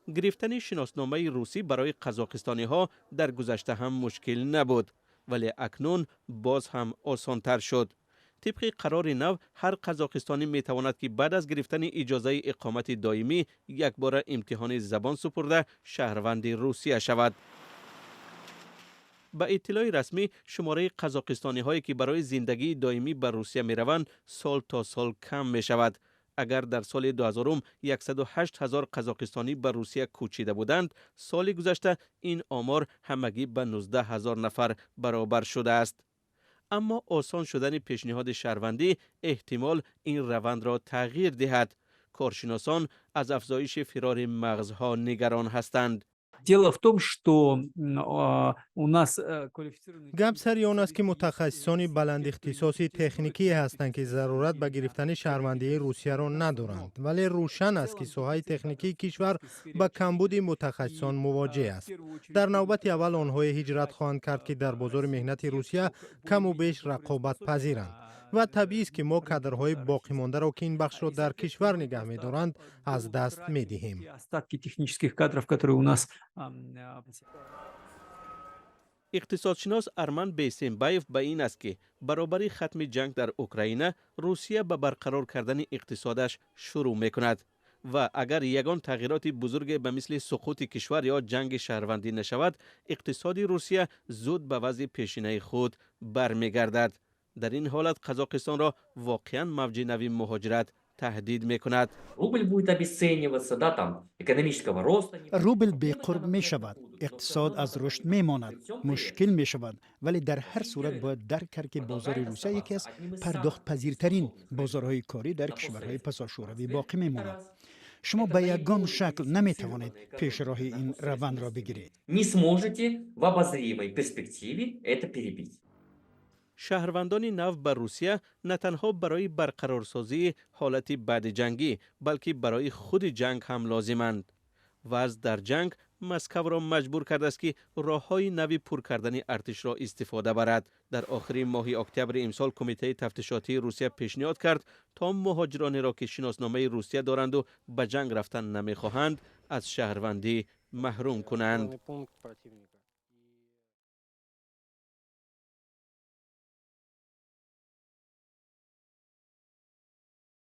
Гирифтани шиносномаи русӣ барои қазоқистониҳо дар гузашта ҳам мушкил набуд, вале акнун боз ҳам осонтар шуд. Тибқи қарори нав, ҳар қазоқистонӣ метавонад, ки баъд аз гирифтани иҷозаи иқомати доимӣ якбора имтиҳони забон супурда, шаҳрванди Русия шавад. Ба иттилои расмӣ, шумораи қазоқистониҳое, ки барои зиндагии доимӣ ба Русия мераванд, сол то сол кам мешавад. Агар дар соли 2000 108 ҳазор қазоқистонӣ ба Русия кӯчида буданд, соли гузашта ин омор ҳамагӣ ба 19 ҳазор нафар баробар шудааст. Аммо осон шудани пешниҳоди шаҳрвандӣ эҳтимол ин равандро тағйир диҳад. Коршиносон аз афзоиши фирори мағзҳо нигарон ҳастанд. Дело в том, что у нас квалифицированные. Гап сари он аст, ки мутахассисони баландихтисоси техникие ҳастанд, ки зарурат ба гирифтани шаҳрвандии Русияро надоранд, вале рӯшан аст, ки соҳаи техникии кишвар ба камбуди мутахассисон мувоҷеҳ аст. Дар навбати аввал онҳое ҳиҷрат хоҳанд кард, ки дар бозори меҳнати Русия каму беш рақобатпазиранд, ва табиист, ки мо кадрҳои боқимондаро, ки ин бахшро дар кишвар нигаҳ медоранд, аз даст медиҳем. Остатки технических кадров, которые у нас. Иқтисодшинос Арман Бейсембаев ба ин аст, ки баробари хатми ҷанг дар Украина Русия ба барқарор кардани иқтисодаш шурӯъ мекунад ва агар ягон тағйироти бузурге ба мисли суқути кишвар ё ҷанги шаҳрвандӣ нашавад, иқтисоди Русия зуд ба вазъи пешинаи худ бармегардад. Дар ин ҳолат Қазоқистонро воқеан мавҷи нави муҳоҷират таҳдид мекунад. Рубль будет обесцениваться, да, там, экономического роста. Рубл беқурб мешавад, иқтисод аз рушд мемонад, мушкил мешавад, вале дар ҳар сурат бояд дарк кард, ки бозори Русия яке аз пардохтпазиртарин бозорҳои корӣ дар кишварҳои пасошӯравӣ боқӣ мемонад. Шумо ба ягон шакл наметавонед пешроҳи ин равандро бигиред. Не сможете в обозримой перспективе это перебить. Шаҳрвандони нав ба Русия на танҳо барои барқарорсозии ҳолати баъдиҷангӣ, балки барои худи ҷанг ҳам лозиманд. Вазъ дар ҷанг Москавро маҷбур кардааст, ки роҳҳои нави пур кардани артишро истифода барад. Дар охири моҳи октябри имсол Кумитаи тафтишотии Русия пешниҳод кард, то муҳоҷиронеро, ки шиносномаи Русия доранду ба ҷанг рафтан намехоҳанд, аз шаҳрвандӣ маҳрум кунанд.